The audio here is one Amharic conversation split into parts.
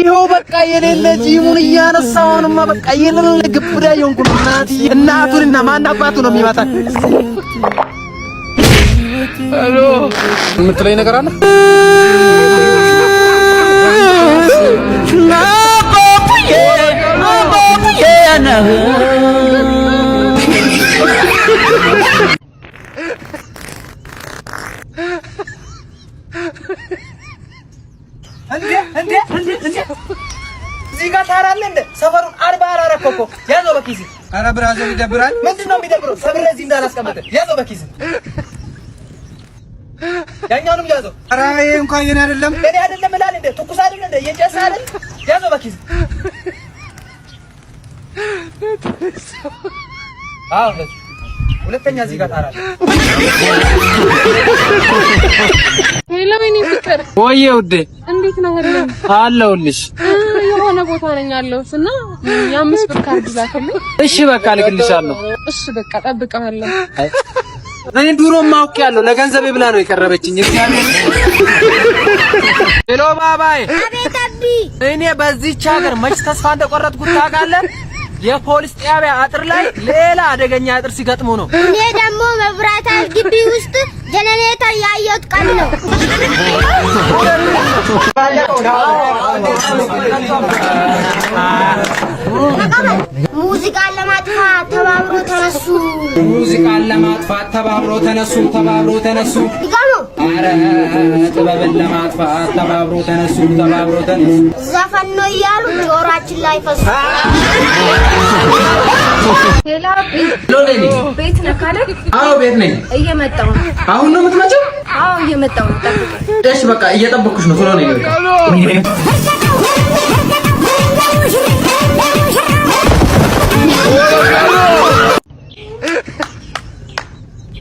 ይኸው በቃ የሌለ ጂሙን እያነሳሁንማ በቃ የሌለ ግብዳ የሆንኩ ነው። እናትዬ እናቱንና ማን አባቱ ነው የሚመጣ? Hello የምትለኝ ነገር አለ? እንዴ እንዴ እንዴ እንዴ! እዚህ ጋር ታራለህ እንደ ሰፈሩን አርባ አራረከው እኮ። ያዘው በኪስ። ኧረ brother ይደብራል። ምንድን ነው የሚደብረው? ሰብሬ እዚህ እንዳላስቀመጥህ ያዘው በኪስ። ያኛውንም ያዘው። ኧረ ይሄ እንኳን የኔ አይደለም። እኔ አይደለም እላለህ እንደ ትኩስ አይደል እንደ እየጨሰ አይደል? ያዘው በኪስ። አዎ እንደዚህ። ሁለተኛ እዚህ ጋር ታራለህ። Hello የኔ ፍቅር። ወይዬ ውዴ። እንዴት ነህ? አለሁልሽ። የሆነ ቦታ ነኝ ያለሁት እና የ5 ብር ካርድ ላክልኝ። እሺ በቃ እልክልሻለሁ። እሺ በቃ እጠብቅሃለሁ። እኔ ድሮም አውቄያለሁ። ለገንዘቤ ብላ ነው የቀረበችኝ። እግዚአብሔር። Hello ባባይ። አቤት አቢ። እኔ በዚህች ሀገር መች ተስፋ እንደቆረጥኩት ታውቃለህ? የፖሊስ ጣቢያ አጥር ላይ ሌላ አደገኛ አጥር ሲገጥሙ ነው። እኔ ደግሞ መብራት ኃይል ግቢ ውስጥ ጀነሬተር ያየሁት ቀን ነው። ሙዚቃን ለማጥፋት ተባብሮ ተነሱ። ሙዚቃን ለማጥፋት ተባብሮ ተነሱ፣ ተባብሮ ተነሱ። ድገሙ። አረ ጥበብን ለማጥፋት ተባብሮ ተነሱ፣ ተባብሮ ተነሱ። ዘፈን ነው እያሉ ጆሮአችን ላይ ፈሱ። Hello። Hello ሌሊ። ቤት ነህ አይደል? አዎ ቤት ነኝ። እየመጣሁ ነው። አሁን ነው የምትመጪው? አዎ እየመጣሁ ነው። ጠብቀኝ። እሺ በቃ እየጠበኩሽ ነው። ቶሎ ነይ በቃ።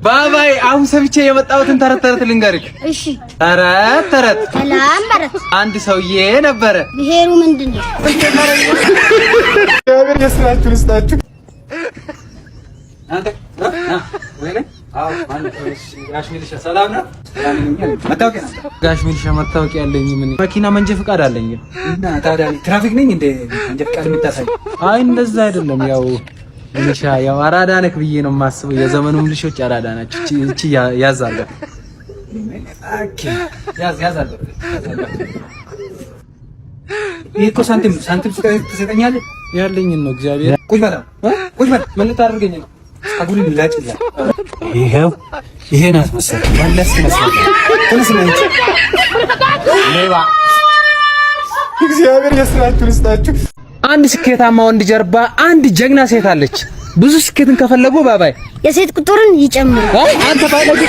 ባባይ አሁን ሰምቼ የመጣሁትን ተረት ተረት ልንገርክ። እሺ። ተረት ተረት። ሰላም በረት። አንድ ሰውዬ ነበረ። ብሔሩ ምንድን ነው? እግዚአብሔር የስራችሁን ይስጣችሁ። አንተ ወይኔ አዎ ጋሽ ሚሊሻ ሰላም ነው? መታወቂያ ጋሽ ሚሊሻ መታወቂያ አለኝ። ምን መኪና መንጃ ፈቃድ አለኝ። እና ታዲያ ትራፊክ ነኝ እንደ መንጃ ፈቃድ የምታሳይ? አይ እንደዛ አይደለም። ያው ሚሊሻ ያው አራዳ ነክ ብዬ ነው የማስበው። የዘመኑ ሚሊሾች አራዳ ናቸው። እቺ እቺ ያዝ አለ። Okay። ያዝ ያዝ አለ። ይሄ እኮ ሳንቲም ሳንቲም ትሰጠኛለህ? ያለኝን ነው እግዚአብሔር። ቁጭ በል ቁጭ በል። ምን ልታደርገኝ ነው? ጸጉርን ላጭላ። ይሄው ይሄን አስመሰል መለስ መሰል። ተነስ ነው ሌባ። እግዚአብሔር የስራችሁን ይስጣችሁ። አንድ ስኬታማ ወንድ ጀርባ አንድ ጀግና ሴት አለች። ብዙ ስኬትን ከፈለጉ ባባይ የሴት ቁጥርን ይጨምሩ። አይ አንተ ባለጌ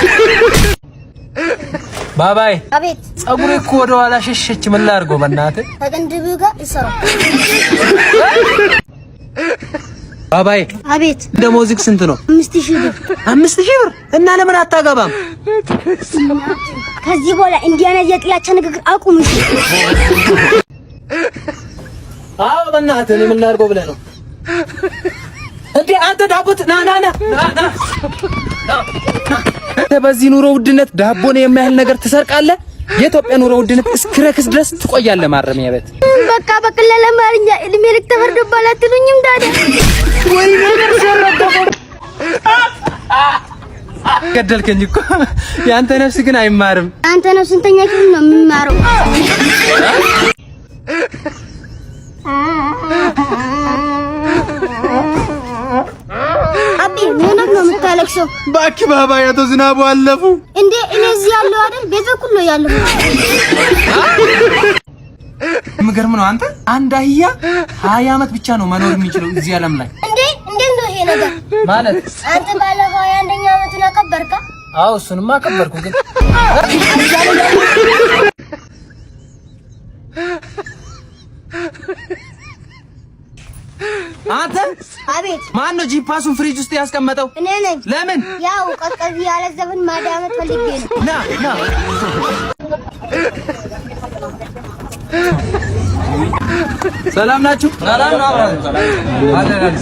ባባይ። አቤት። ጸጉሬ እኮ ወደ ኋላ ሸሸች። ምን ላድርገው በእናትህ? ከቅንድቡ ጋር ይሰራል። ባባይ። አቤት። ደሞዝክ ስንት ነው? 5,000 ብር። 5,000 ብር እና ለምን አታገባም? ከዚህ በኋላ እንዲህ አይነት የጥላቻ ንግግር አቁም። እሺ። አዎ በእናትህ እኔ ምን ላድርገው ብለህ ነው እንዴ? አንተ ዳቦት ና ና ና ና ና። አንተ በዚህ ኑሮ ውድነት ዳቦን የሚያህል ነገር ትሰርቃለህ? የኢትዮጵያ ኑሮ ውድነት እስክረክስ ድረስ ትቆያለህ ማረሚያ ቤት። በቃ በቀላል አማርኛ እድሜ ልክ ተፈርዶብሃል አትሉኝም ታዲያ? ወይ ነገር ሰረደው ገደልከኝ እኮ። የአንተ ነፍስ ግን አይማርም። አንተ ነው ስንተኛ ክፍል ነው የሚማረው? አቢ ምን ነው የምታለቅሰው? እባክህ ባባይ አቶ ዝናቡ አለፉ። እንዴ እኔ እዚህ ያለው አይደል? ቤት በኩል ነው ያለው። የሚገርም ነው። አንተ አንድ አህያ 20 ዓመት ብቻ ነው መኖር የሚችለው እዚህ ዓለም ላይ። እንዴ እንዴት ነው ይሄ ነገር? ማለት? አንተ ባለፈው 21ኛ ዓመቱን አከበርካ? አዎ እሱንማ አከበርኩ ግን አንተ አቤት። ማን ነው ጂፓሱን ፍሪጅ ውስጥ ያስቀመጠው? እኔ ነኝ። ለምን? ያው ቀዝቀዝ ያለ ዘፈን ማዳመጥ ፈልጌ ነው። ና ና። ሰላም ናችሁ? ሰላም ነው። አለን።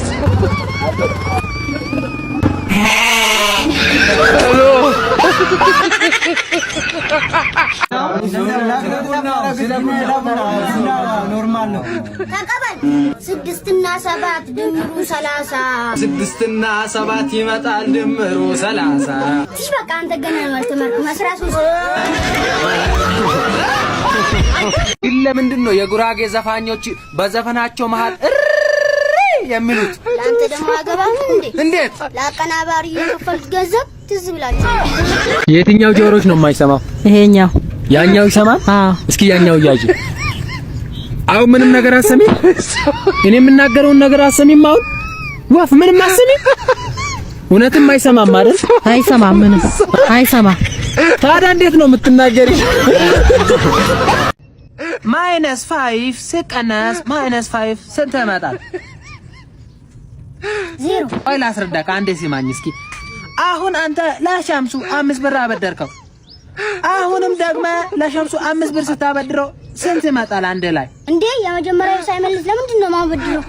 Normal. ማን ነው? ተቀበል። 6ና 7 ድምሩ 30። 6ና 7 ይመጣል ድምሩ 30። ትሽ በቃ አንተ ገና ነው አልተማርክም። 13። ግን ለምንድን ነው የጉራጌ ዘፋኞች በዘፈናቸው መሃል እሪ የሚሉት? ለአንተ ደግሞ አገባም እንዴ? እንዴት? ለአቀናባሪ የከፈልኩት ገንዘብ ትዝ ብላችሁ። የትኛው ጆሮች ነው የማይሰማው? ይሄኛው። ያኛው ይሰማል? አዎ። እስኪ ያኛው እያዥ። አሁን ምንም ነገር አሰሚም? እኔ የምናገረውን ነገር አሰሚም? አሁን ወፍ ምንም አሰሚም? እውነትም አይሰማም አይደል? አይሰማም፣ ምንም አይሰማም። ታዲያ እንዴት ነው የምትናገሪ? -5 ሲቀነስ -5 ስንት ይመጣል? 0። ቆይ ላስረዳህ፣ አንዴ ሲማኝ እስኪ። አሁን አንተ ለሸምሱ 5 ብር አበደርከው። አሁንም ደግሞ ለሸምሱ 5 ብር ስታበድረው ስንት ይመጣል አንድ ላይ? እንዴ፣ የመጀመሪያው ሳይመልስ ለምንድን ነው የማበድረው?